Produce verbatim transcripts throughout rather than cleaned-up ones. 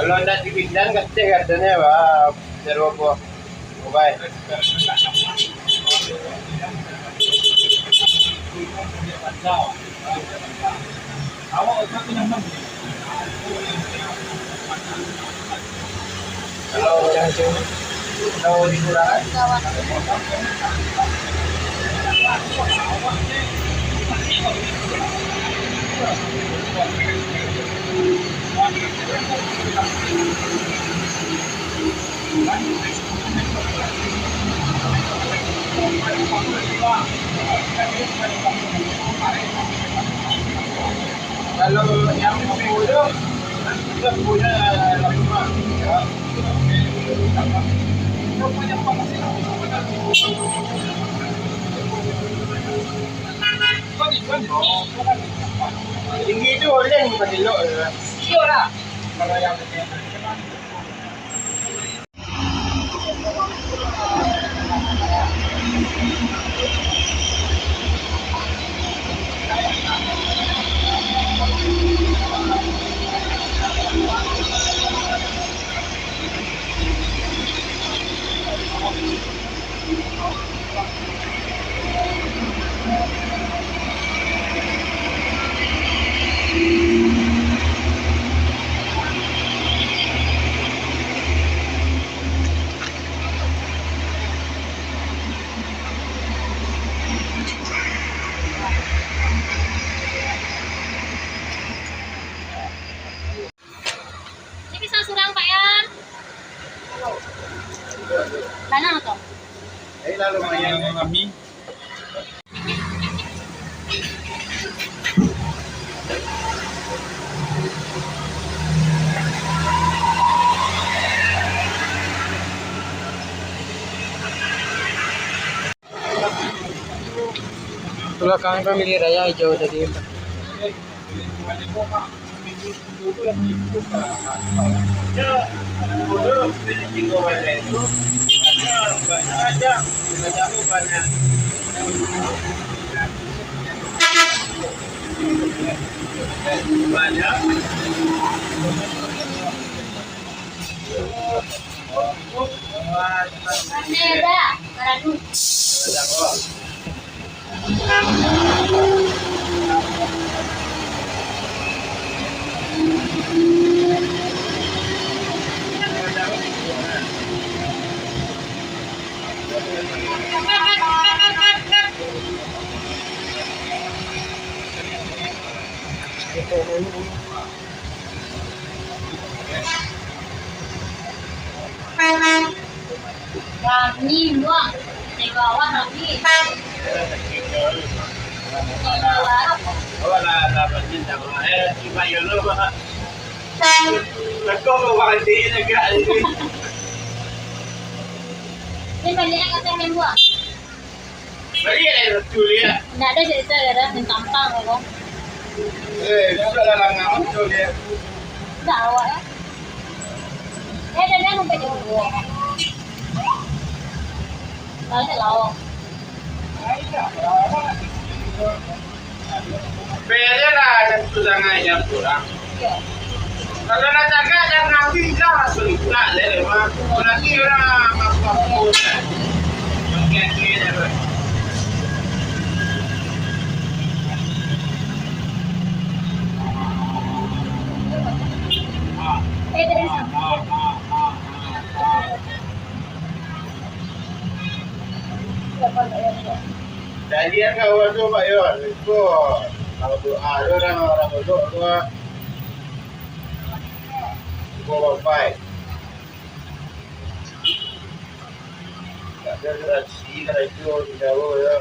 Kalau ndak dibidan, kateh katanya, bah, seru apa? Obai. Kalau, kalau dikurangkan, kalau yang sepuluh, sepuluh lama. Tinggi tu oleh ni pasti lo. Iyo lah. Kalau yang Ini pisang surang, Pak Yan. Lanang atau? Ini lalu Pak Yan. Kami. Belakang pamilih raya hijau tadi. Rami, buang. Di bawah, Rami. Ini banyak yang kata main buang. Baliak, eh, tu dia. Ndak ado carito, ado main tampang ko. Eh, sudah lah lama tu dia. Ndak awak, eh. Eh, ado nan mampajumpo. Baliak lah. Pele lah, satu tangan yang kurang. Kalau nak tagak, jangan ambil lah, sulit pula, lele, mah. Nanti orang mampu-mampu, kan. Okey, okey, dah, bro. Eh, tak ada. Jadi, kan, kawan tu, Pak Yon, itu, kalau doa tu, orang, orang duduk tu, ah, cukup baik. Tak ada garansi, kalau itu, di Jawa, ya.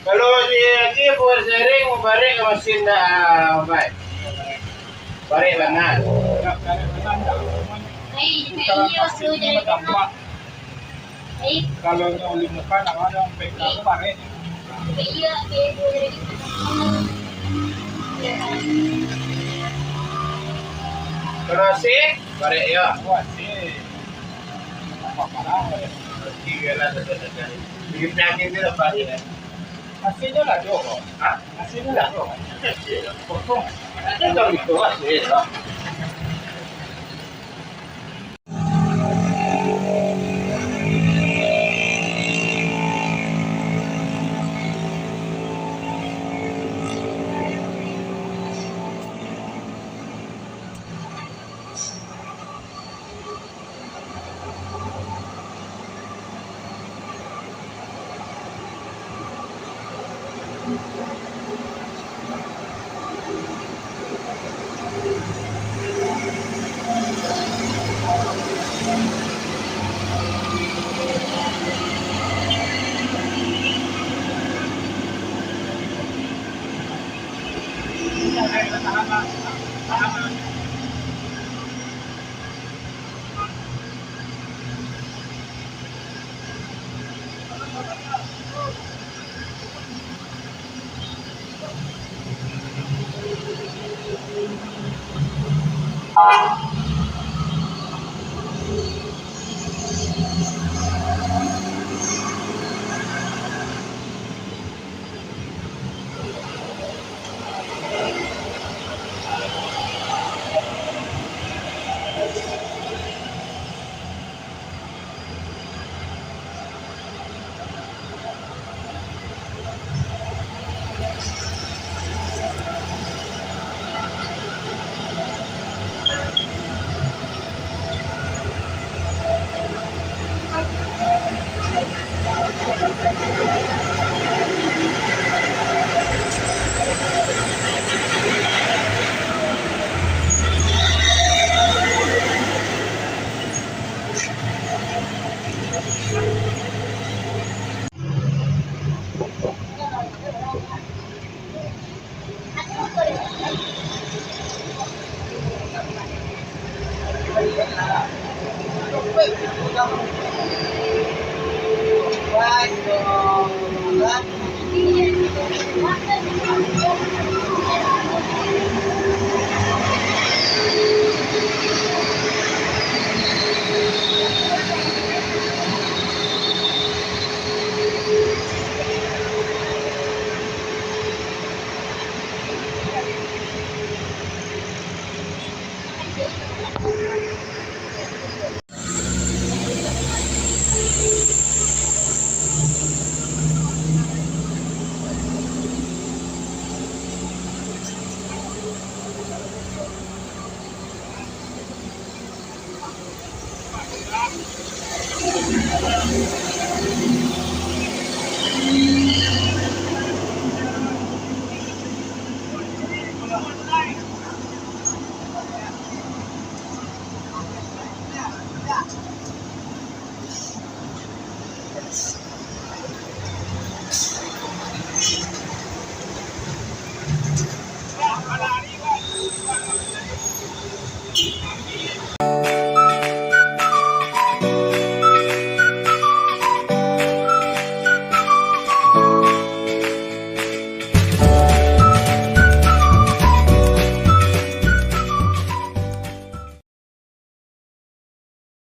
Kalau di lagi buat sharing, barek ka masin dah, ah, Mat. Barek bana. Sekarang pasti ini berdampak. Kalau nyo limukan, awak dah sampai ka barek. Terus sih, barek ya. Wah, sih. Apa-apa lah, barek. Berarti biarlah dekat-dekat. Di penyakit dia dapat ya. Hasilnyo lah tu. Hah? Hasilnyo lah tu. Hasil. Kosong. Hasil tak itu hasil lah.